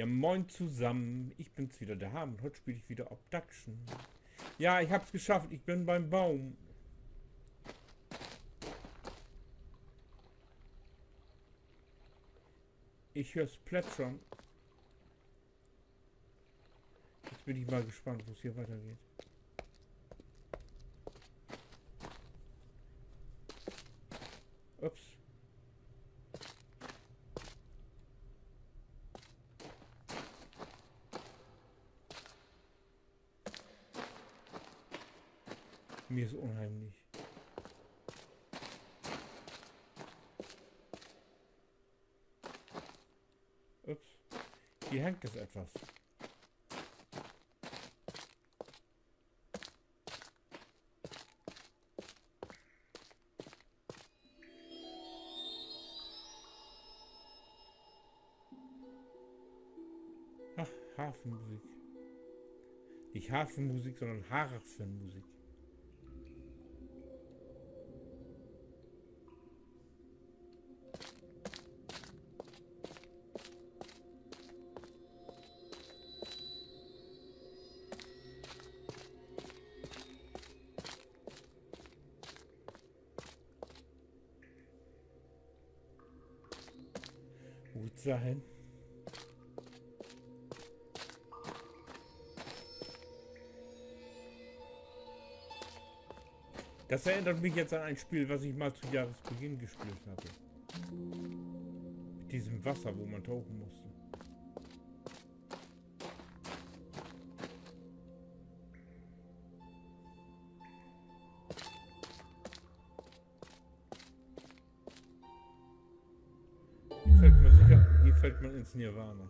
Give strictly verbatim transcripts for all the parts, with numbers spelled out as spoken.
Ja, moin zusammen. Ich bin's wieder, der Harm. Und heute spiele ich wieder Obduction. Ja, ich hab's geschafft. Ich bin beim Baum. Ich hör's plätschern. Jetzt bin ich mal gespannt, wo es hier weitergeht. Ups. Mir ist unheimlich. Ups. Hier hängt es etwas. Ach, Hafenmusik. Nicht Hafenmusik, sondern Hafenmusik. Gut sein. Das erinnert mich jetzt an ein Spiel, was ich mal zu Jahresbeginn gespielt hatte. Mit diesem Wasser, wo man tauchen musste. Hier fällt man sicher, hier fällt man ins Nirvana.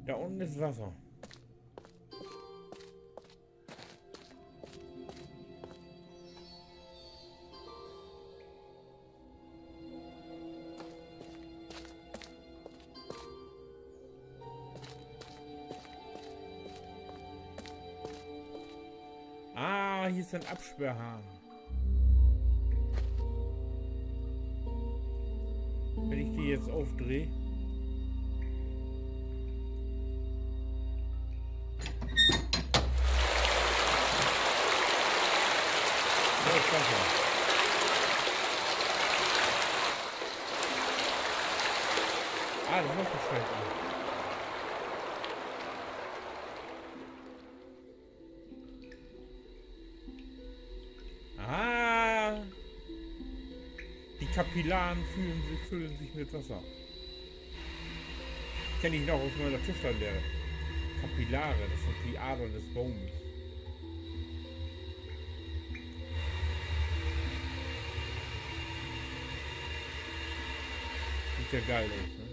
Da unten ist Wasser. Ah, hier ist ein Absperrhahn. Wenn ich die jetzt aufdrehe. Ja, ich weiß ja. Ah, das war schon scheiße. Ah. Die Kapillaren fühlen sich, füllen sich mit Wasser. Kenn ich noch aus meiner Tischlerlehre. Kapillare, das sind die Adern des Baumes. Sieht ja geil aus, ne?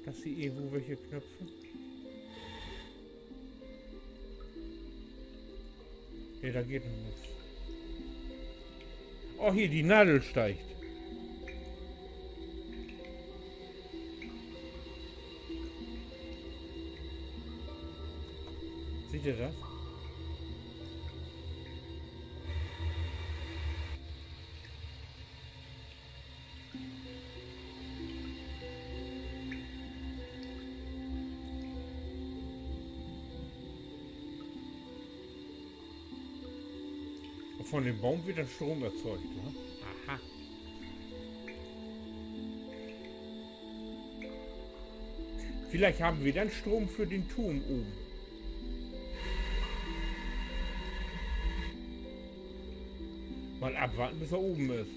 Das hier irgendwo welche Knöpfe? Nee, da geht noch nichts. Oh, hier, die Nadel steigt. Seht ihr das? Und von dem Baum wird dann Strom erzeugt, ne? Aha. Vielleicht haben wir dann Strom für den Turm oben. Mal abwarten, bis er oben ist.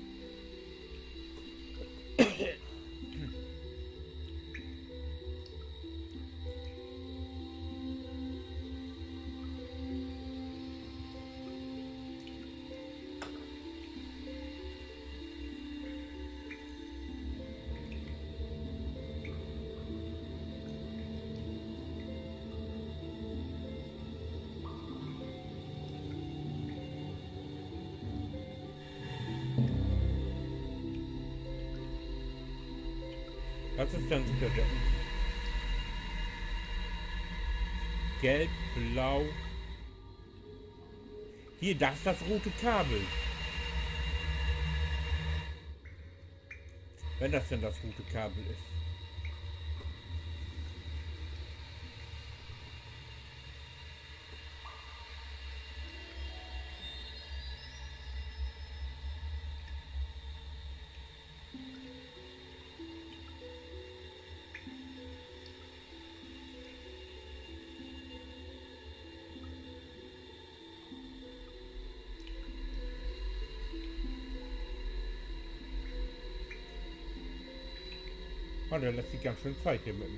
Wat is denn unter de Gelb, blau. Hier, dat is dat rote Kabel. Wenn dat denn dat rote Kabel is. Oh, de lett sik ganz schöön Zeit hier mit em.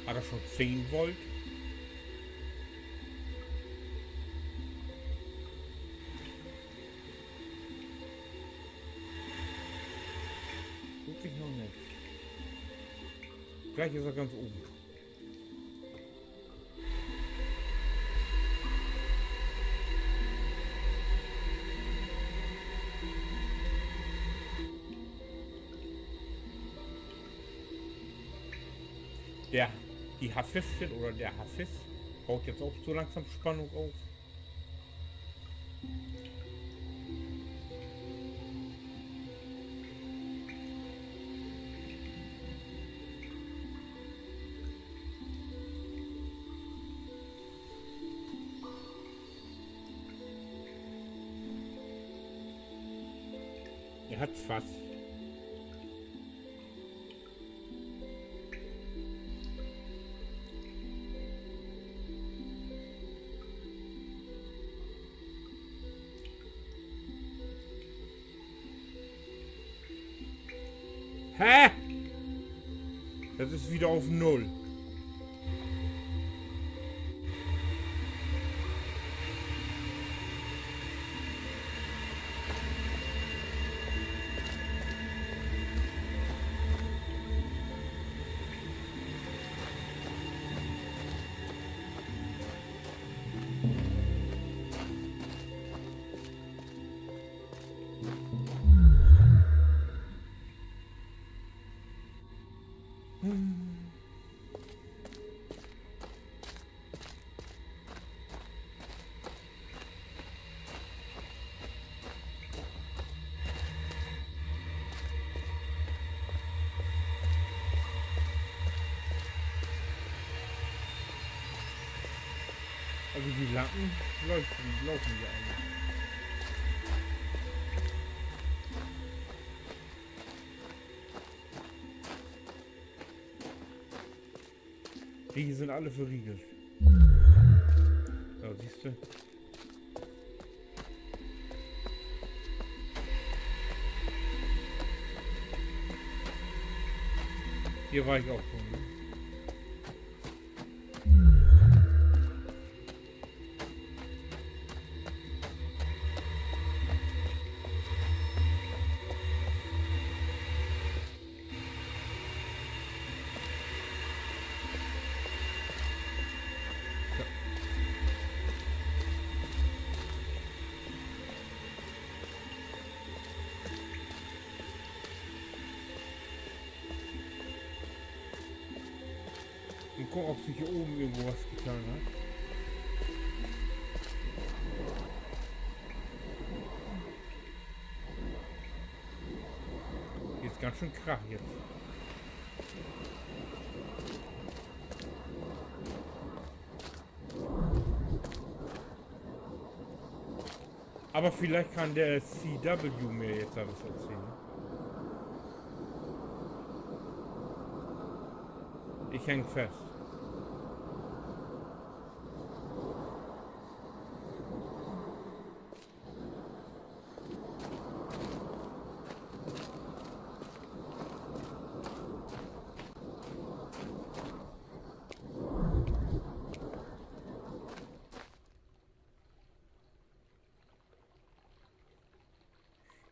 Hett he schon zehn Volt? Glööv ik noch nich. Villicht is he ganz oben. De, de Hafistin oder de Hafis baut jetzt ok so langsam Spannung op. He hett fast. Hä? Dat is wieder op null. Also de Lampen löfft, löfft ja alle. De hier sünd alle verriegelt. So, sühst du. Hier weer ik ok schon, ne? Mal gucken, ob sik hier oben irgendwo wat getan hett. Hier is ganz schöön Krach jetzt. Aver villicht kann de C W mi jetzt wat vertellen. Ik häng fast.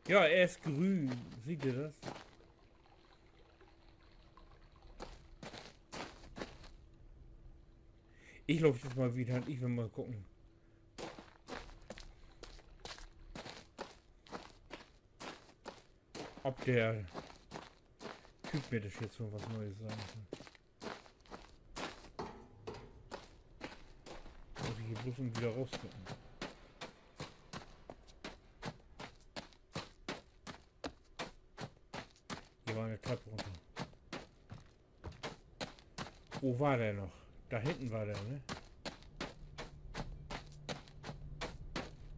Ja, he is grün. Seht ji dat? Ik loop nu mal wieder un ik will mal kieken, of de Typ mi dor nu wat Nees seggt. Mutt ik hier bloots um wieder rauskrupen. Hier weer 'ne Trepp rünner. Wo weer de noch? Dor hinten weer de, ne?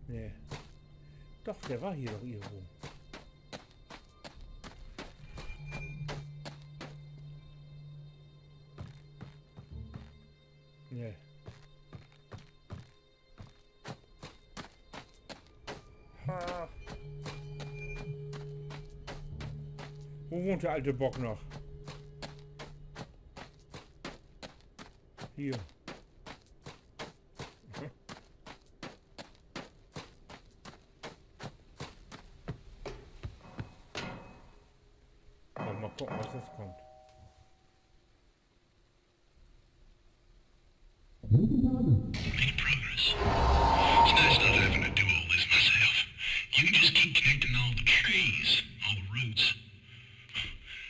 Nee. Doch, de weer hier doch irgendwo. Nee. Ha. Wo wahnt de alte Bock noch? Hier. Mal, mal kieken, wat nu kummt. Making progress. It's nice not having to do all this myself. You just keep connecting all the trees, all the roots.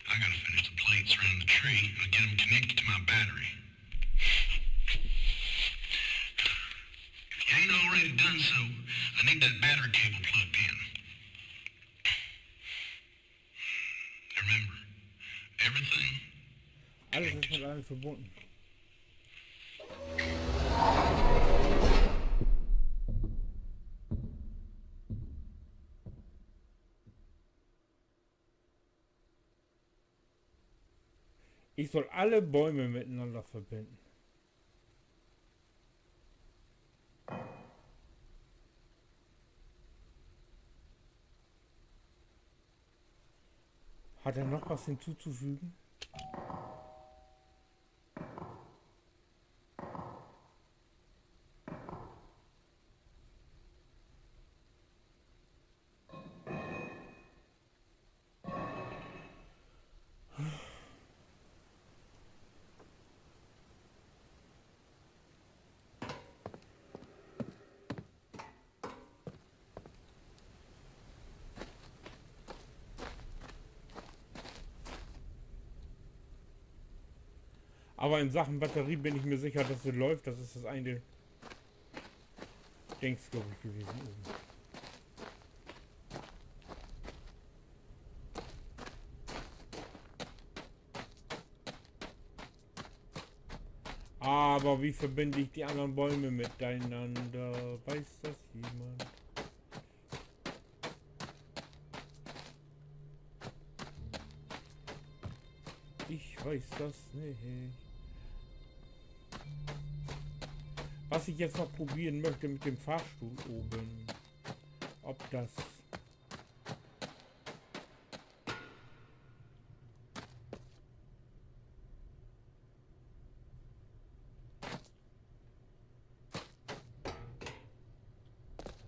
I gotta finish the plates around the tree and get 'em connected to my battery. If you ain't already done so, I need that battery cable plugged in. Remember, everything. Allens is mit allens verbunnen. Ik sall alle Bööm mitenanner verbinnen. Hett he noch wat hintotofogen? Aver in Sachen Batterie bün ik mi sicher, dat se löppt. Dat is dat ene Dings, glööv ik, gewesen oben. Aver wo verbinn ik de annern Bööm mitenanner? Weet dat jemand? Ik weet dat nich. Wat ik nu noch proberen much mit den Fohrstohl oben. Of dat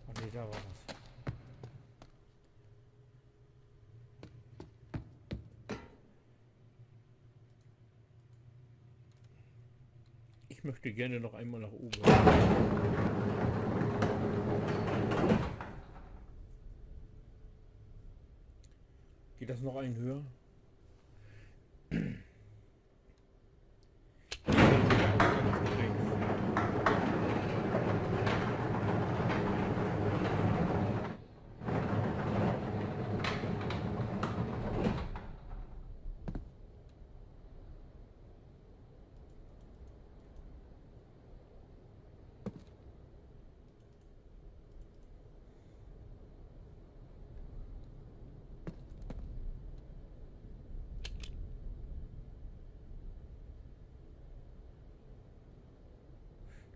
Oh nee, dor weer dat. Ik much geern noch eenmal na oben. Geiht dat noch een höher?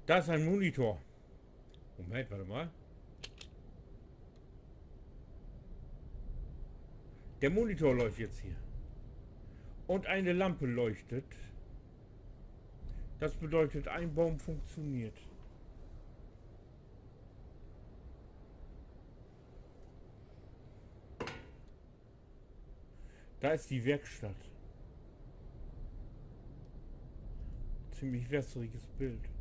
Dat is en Monitor. Moment, wart mal. De Monitor löppt nu hier. Un ene Lamp lücht. Dat bedüüdt, een Boom funktioneert. Dor is de Werkstatt. Ziemlich wässriges Bild.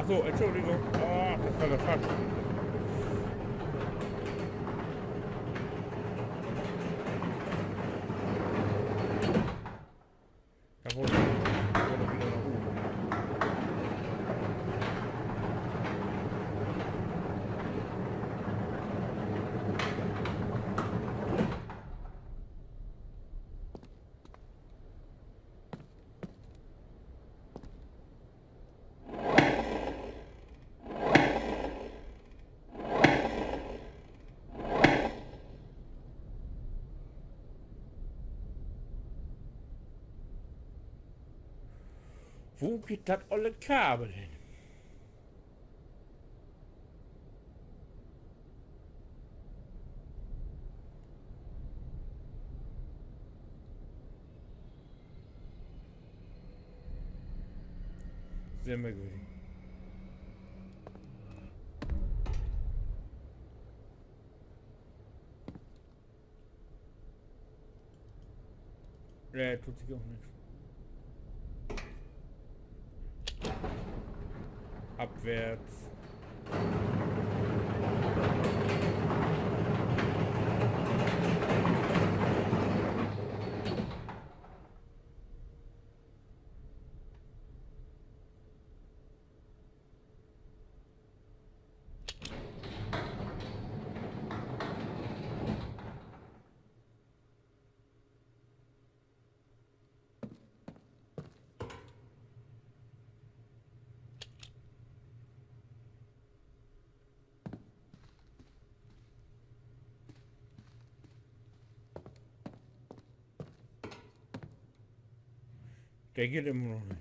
So, Entschuldigung. Ah, dat weer de falsche. Jawoll. Oder wieder na oben. Wo geiht dat olle Kabel hen? Sehr merkwürdig. Äh, tut sich auch nix. Abwärts. De geiht immer noch nich.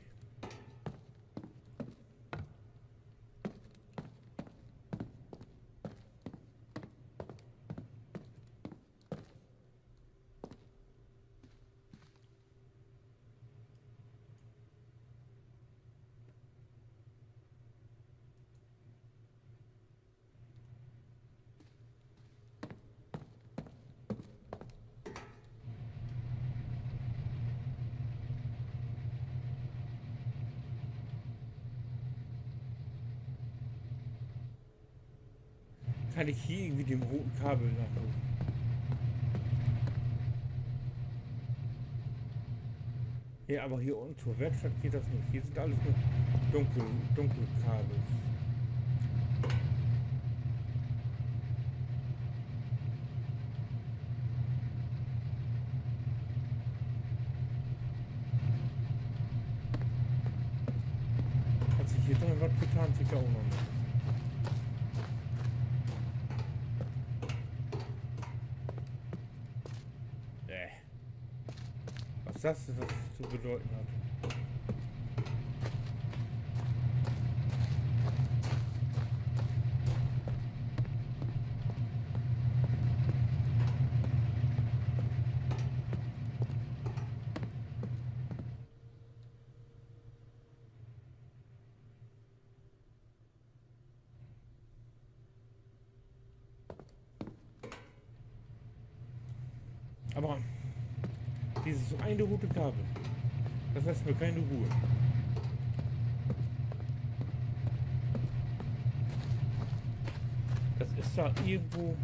Kann ik hier irgendwie den roden Kabel nagucken? Ja, aber hier unten zur Werkstatt geht das nicht. Hier sind alles nur dunkel, dunkel Kabels. Hat sich hier denn wat getan? Sieht ja auch noch nicht. Äh. Was das, was das zu bedeuten hat. Aber dieses eine rote Kabel, das lässt mir keine Ruhe. Das ist da irgendwo.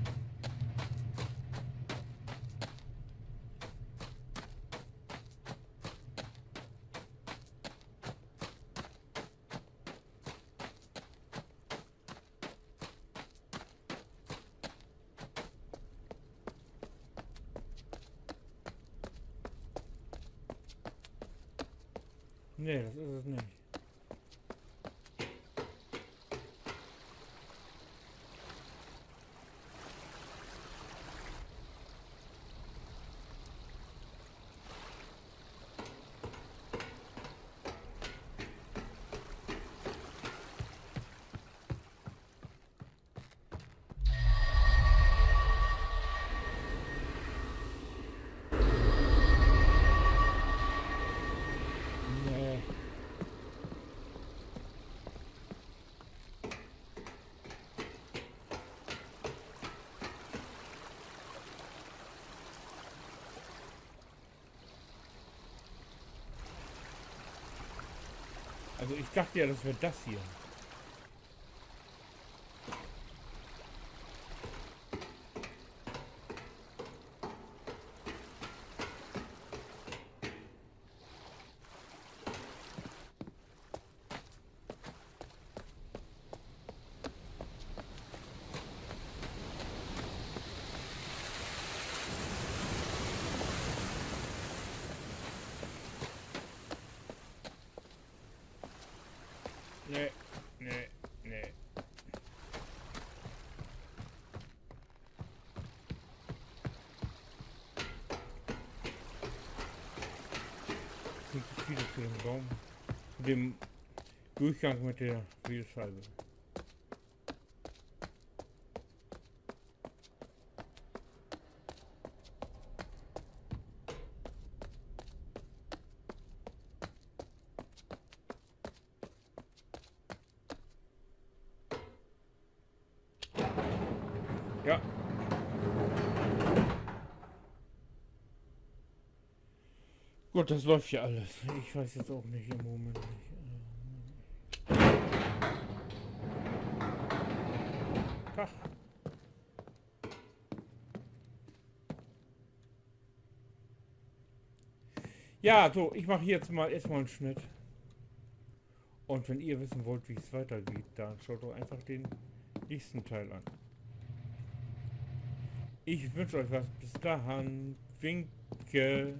Nee, das ist es nicht. Nee. Also ich dachte ja, das wäre das hier. Wieder zu dem Raum, zu dem Durchgang mit der Wählscheibe. Ja. Gut, das läuft ja alles. Ich weiß jetzt auch nicht im Moment nicht. Äh, Tag. Ja, so, ich mache hier jetzt mal erstmal einen Schnitt. Und wenn ihr wissen wollt, wie es weitergeht, dann schaut doch einfach den nächsten Teil an. Ich wünsche euch was. Bis dahin. Winke.